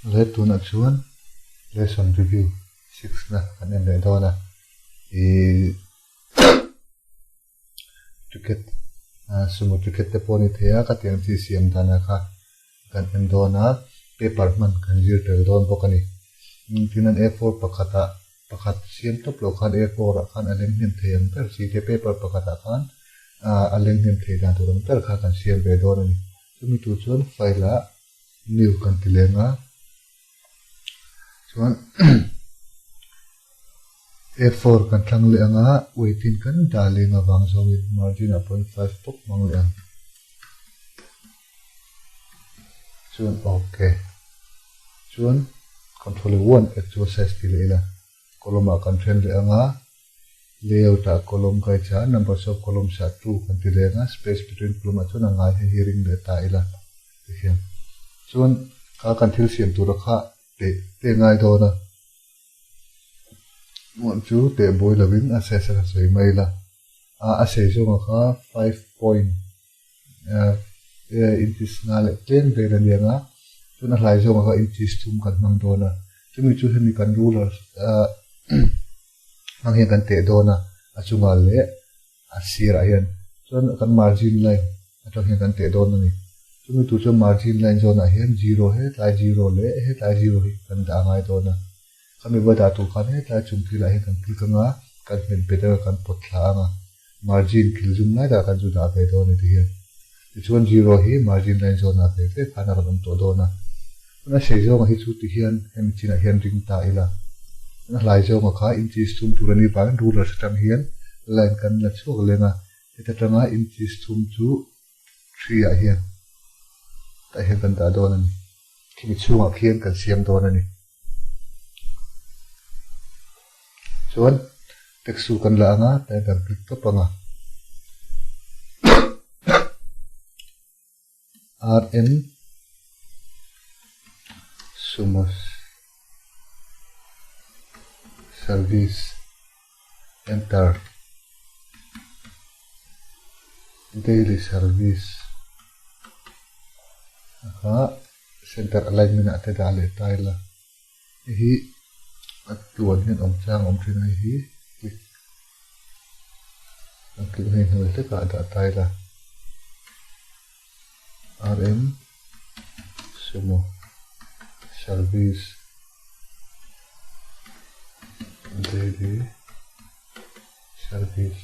Le tunah chuan lesson review six na kan en leh dawn a, ih ticket sumo ticket te pawh a ni thei a, ka tiang chi siam danah kha kan en dawn a, paper hman kan zir tel dawn bawk a ni. Tin an A four pakhatah pakhat siam tawp loh khan A four ah khan a leng hnem thei ang ber chi te paper pakhatah khan a leng hnem thei dan tur ang ber kha kan siam ve dawn a ni. Chumi tur chuan file ah new kan ti leng a, chuan A four kan thlang leh ang a, weight in kan dah leng avang zawngin margin ah 0.5 pawp hmang leh ang. Chuan ok. Chuan control 1 actual size ti leh ila. Column ah kan then leh ang a, layout ah column kai cha numbers of columns ah 2 kan ti leh ang a, space between column ah chuan a ngai hei hi ring leh ta ila tikhian. Chuan kha kan thil siam tura kha teh teh ngai dawn a. Muan chu teh buai lovin a size a sawi mai ila. A sei zawnga kha 5 point inches nga leh tlem vel a ni ang a, chuan a hlai zawngah kha inches thum kan hmang dawn a, chumi chu hemi kan ruler hmang hian kan teh dawn a, a chungah leh a sirah hian chuan kan margin line atang hian kan teh dawn a ni. Chumi tur chuan margin line zawnah hian zero hetlai zero leh hetlai zero hi kan dah a ngai dawn a, khami va dah tur khan hetlai chung thilah hian kan click ang a, kan hmet bet ang a, kan pawt thla ang a. Margin kil zum lai dah khan chu dah ve dawn a ti hian. Tichuan zero hi margin line zawn ah ve ve khan a rawn awm tawh dawn a. Tuna sei zawnga hi chu ti hian hemi chinah hian ring ta ila. Tuna hlai zawnga kha inches thum tur a nih vangin rulers atang hian line kan la chhuak leng a. Heta tanga inches thum chu three ah hian tah hian kan dah dawn a ni. Khimi chhungah khian kan siam dawn a ni. Chuan text chu kan la ang a, tlai kan click tawp ang a. RM Sumos Service Enter Daily Service kha Center Alignment ah te dah leh ta ila. Hei hi a tluan hian awm chang a awm thin a hei hi click a click hei hnuai hlekah a dah ta ila rm sumo service daily service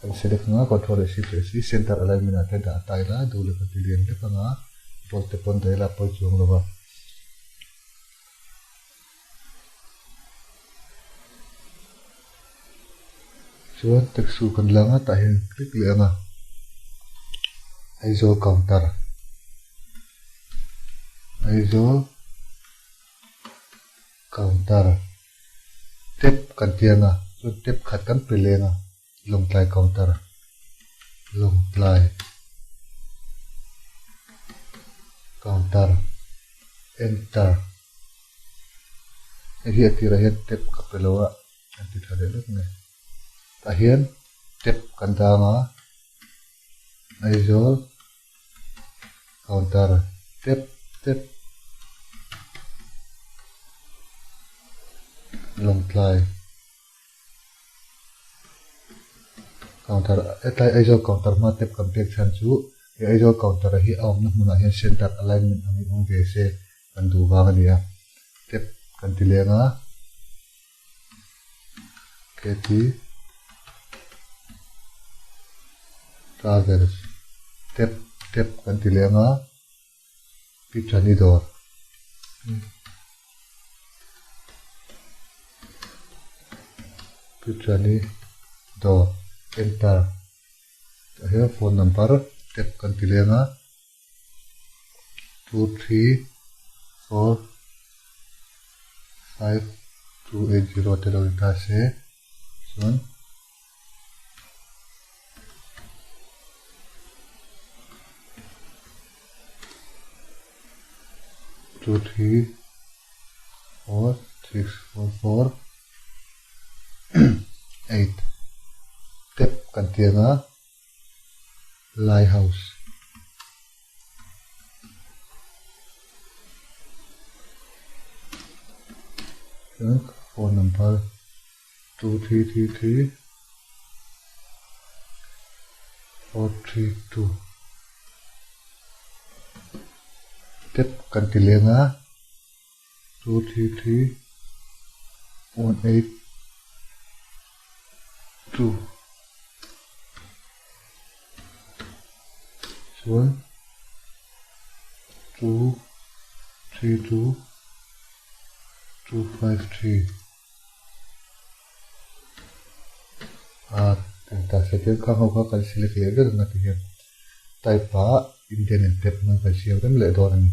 kan select anga control leh shift leh c center alignment ah te dah ta ila duh leh kan ti lian vek anga bold te pawn dah ila a pawi chuang lo va. Chuan text chu kan la anga tah hian click leh anga Aizawl counter Aizawl counter tap kan ti anga chuan tap khat kan pe leng a Lawngtlai counter Lawngtlai counter enter hei hi a tirah hian tap ka pe lo a an ti tha leh lawk mai tah hian tap kan dang a Aizawl counter tap tap Lawngtlai. Counter hetlai Aizawl counter hma tep kan pek chhan chu he Aizawl counter hi a awmna hmunah hian center alignment angin awm ve se kan duh vang a ni a tep kan ti leng a kt travels tep tep kan ti leng a. Pichani dawr. Pichani dawr enter tah hian phone number tap kan ti leng a 2 3 4 5 2 8 0 te lo in ta se chuan. 2 3 4 6 4 4 8 tep kan ti anga lighthouse. Chuan phone number 2333 432 Tap kan ti leng a 233 182 Chuan 232 253 A ta se tir khang ho kha kan select leh vek ang a ti hian type ah Indian in tap hmang kan siam rem leh dawn a ni.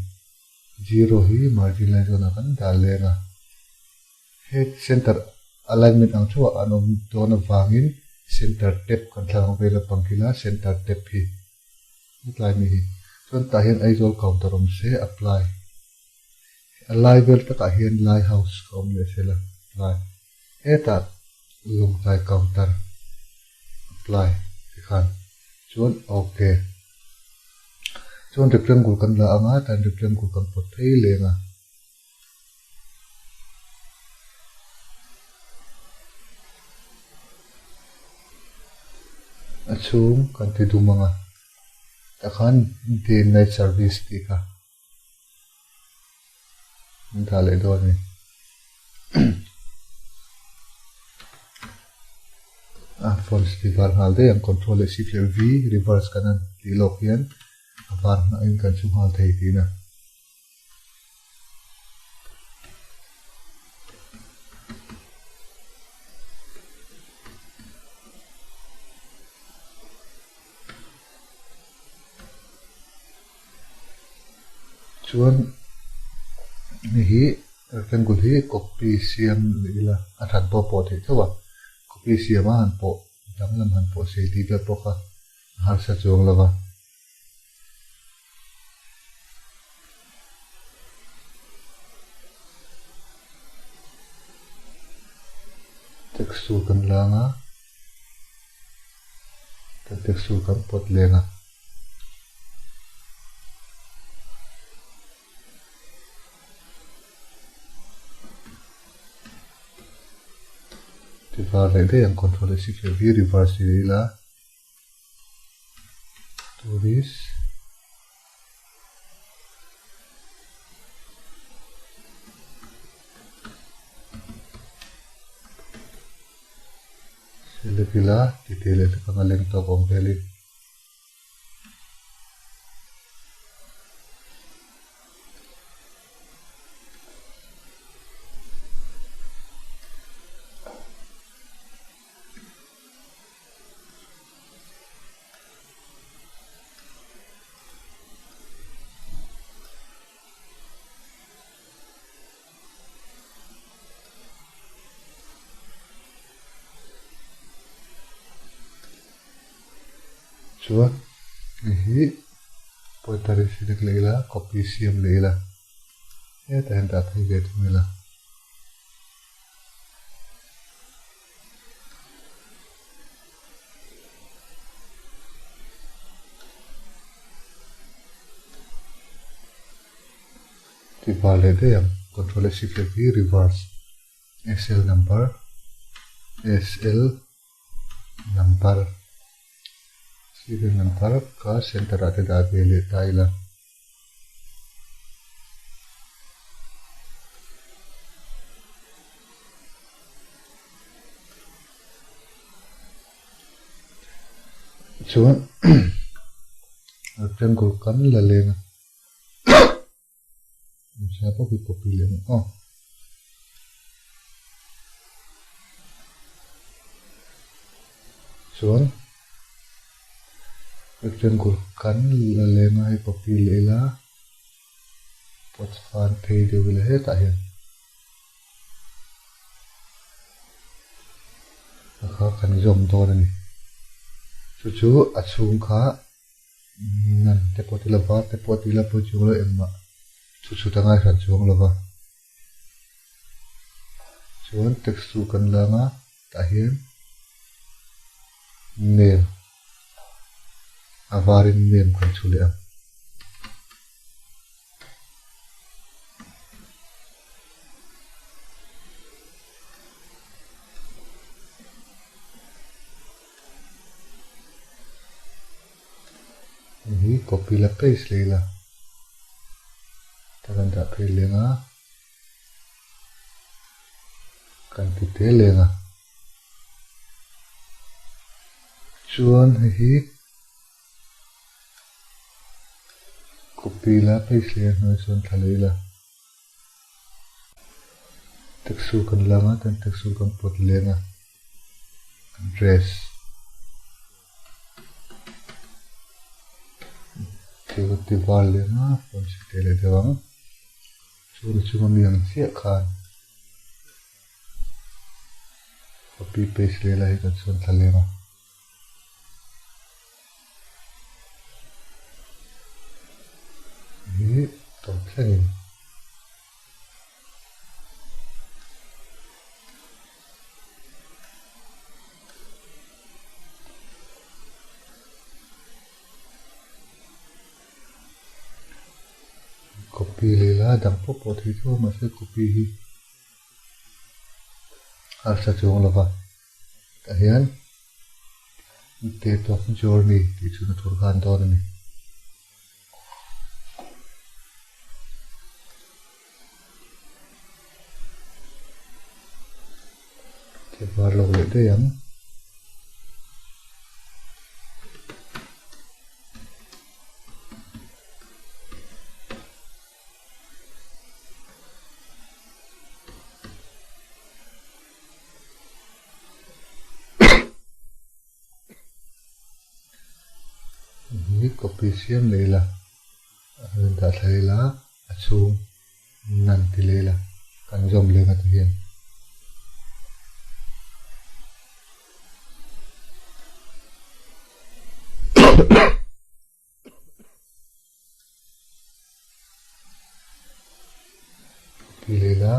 Zero hi margin line zawnah kan dah leng a, he center alignment ang theuhah an awm dawn avangin center tab kan thlak ang vel a pang kila center tab hi hetlai mi hi chuan tah hian Aizawl counter awm se apply a lai vel takah hian lai house ka awm leh sela apply hetah Lawngtlai counter apply tikhan chuan ok chuan rectangle kan la anga tan rectangle kan pawt phei leng a. A chhung kan ti dum anga takhan day and night service tih kha an dah leh dawn a ni. A fonts ti var nghal daih ang control leh shift leh V reverse kan han tih lawk hian a var hnahin kan chhu nghal thei tihna. Chuan hei hi rectangle hi copy siam leh ila a that pawh pawh theih tho a, copy siam a han pawh danglam han pawh sei tih vel pawh kha a harsa chuang lo va. Text chu kan lang a, kan text chu kan pawt leng a. Tivar leh daih ang control leh shift leh V reverse ti ila. Tourist Select ila titi leh hlek anga leng tawk awm velin. Chuan hei hi pointer hi select leh ila copy siam leh ila hetah hian dah phei ve thung ila. Tihvar leh daih ang control leh shift leh hi reverse excel number sl number serial number kha center ah te dah ve leh ta ila. Chuan rectangle kan la leng a awmzia pawh hi copy leh ang aw. Chuan rectangle kan la leng a hei copy leh ila pawt fan phei deuh ila hetah hian a kha kan zawm dawn a ni chu chu a chhung kha nan te pawh ti la var te pawh ti la pawi chuang lo engmah chu chhut a ngaihhran chuang lo va chuan text chu kan lang a. Tah hian name a varin name kan chhu leh ang. copy la paste leh ila ta kan dah phei leng a kan ti te leng a chuan hei hi copy la paste leh a hnuai chuan thla leh ila. Taxi kan lang a chuan taxi kan pawt leng a dress thil ti var leng a phone chhe te leh deuh ang chuan a chunga mi ang chiah khan copy paste leh lai hi kan chhuan thla leng a. Hi tawp thlengin copy leh la dang pawh pawh thei tho mahse copy hi harsa chuang lova. Tah hian date of journey tih chu na tur khan dawn a ni. Thil var lawk leh daih ang. Hi copy siam leh ila a rawn dah thla ila a chhung nan ti leh ila kan zawm leh nga ti hian. Copy leh ila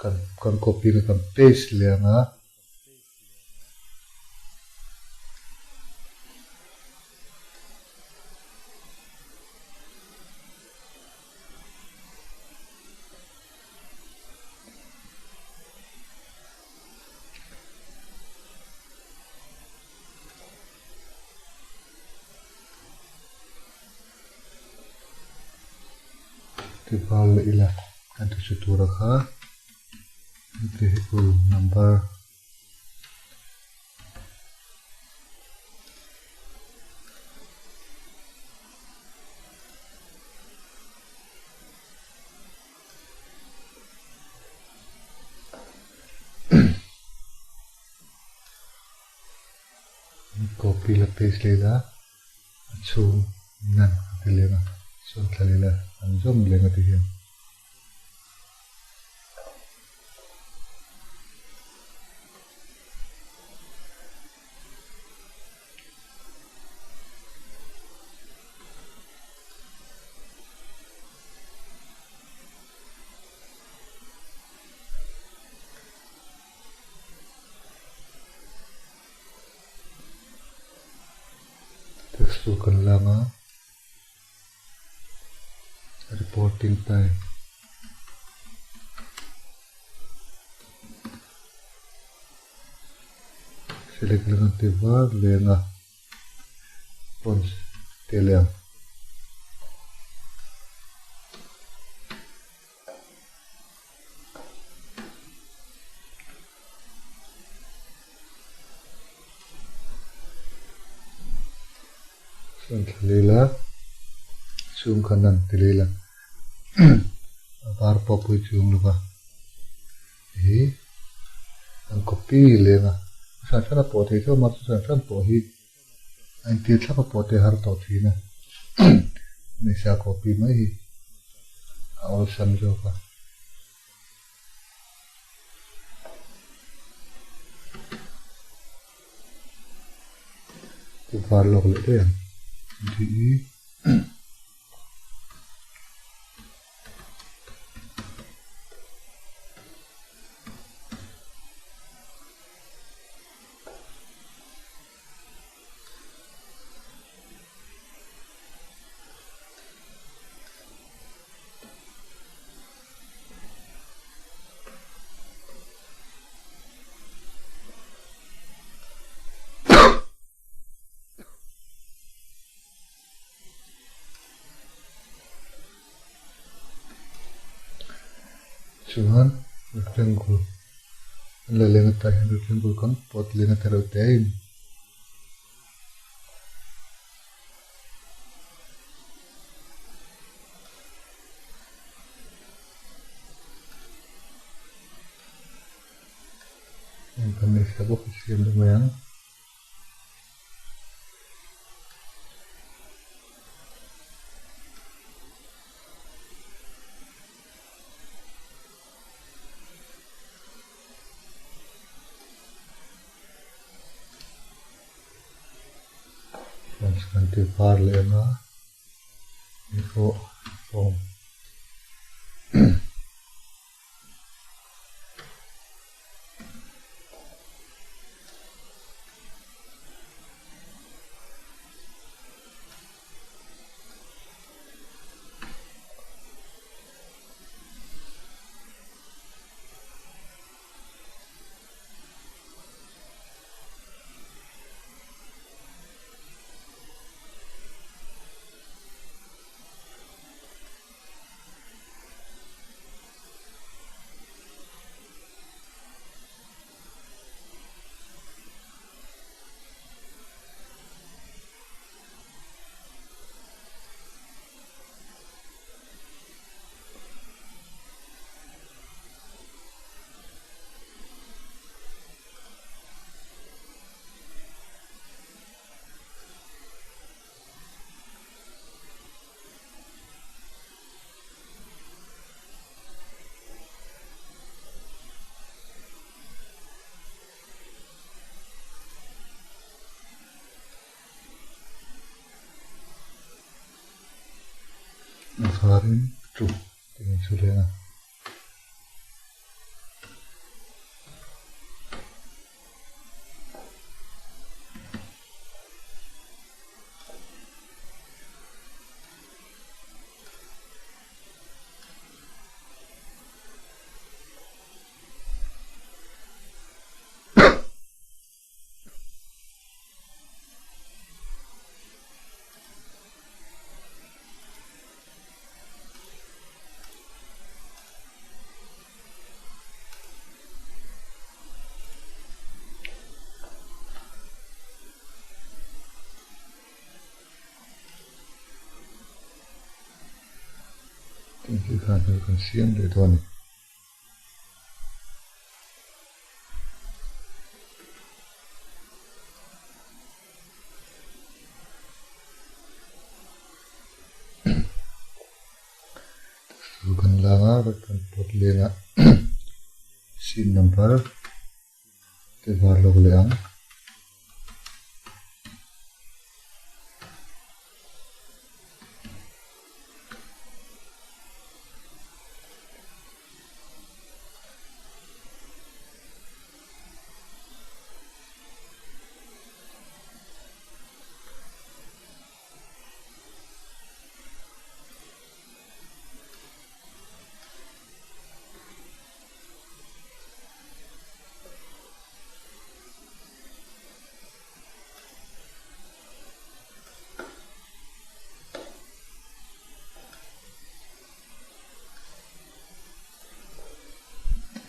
kan kan copy na kan paste leh ang a. Tival leh ila kan ti hre tura kha vehicle number Copy la paste leh ila a chhung nan a ti leng a sawn thla leh ila an zawm leng a ti hian. Textbook kan lang a reporting time select lang an ti var leng a fonts te leh ang. Chuan thla lela chhung khan an ti lela a var pawh pawh hi chung lova hi an copy leng a hran hran a pawh thei tho mahse hran hran pawh hi a intir thlap a pawh te har tawh thin a hmeichhia copy mai hi a awlsam zawk a. Var lawk leh daih ang tih Chuan rectangle an la leng atah hian rectangle kan pawt leng a tereuh te in. Heng kan neih sa bawk hi siam leh mai ang. Kan ti var leh ang a, hei pawh form. A varin chu tih ang chu leng a. Tin khan kan siam leh dawn a ni. Chu kan lang a kan pawt leng a seat number te var lawk leh ang.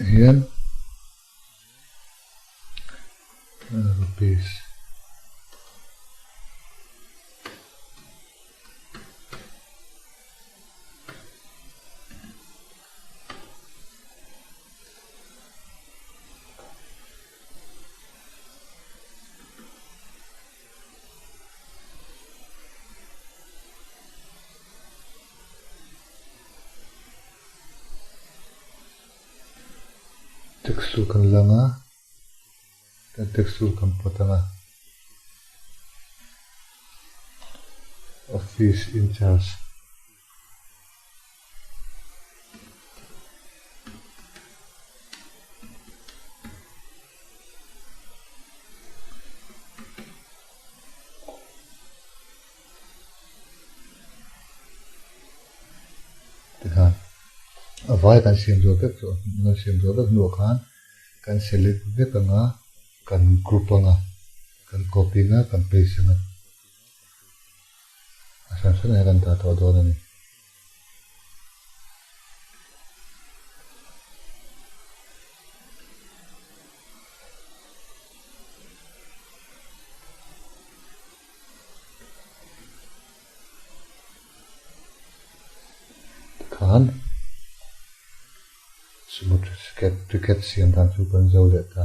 Hian rupees. Text tur kan lang a, kan text tur kan pawt ang a, office in charge. Tikhan a vai kan siam zawh vek tawh kan siam zawh vek hnuah khan kan select vek ang a kan group ang a kan copy ang a kan paste ang a. A hran hran hian kan dah tawh dawn a ni. Tikhan sumo ticket siam dan chu kan zo leh ta.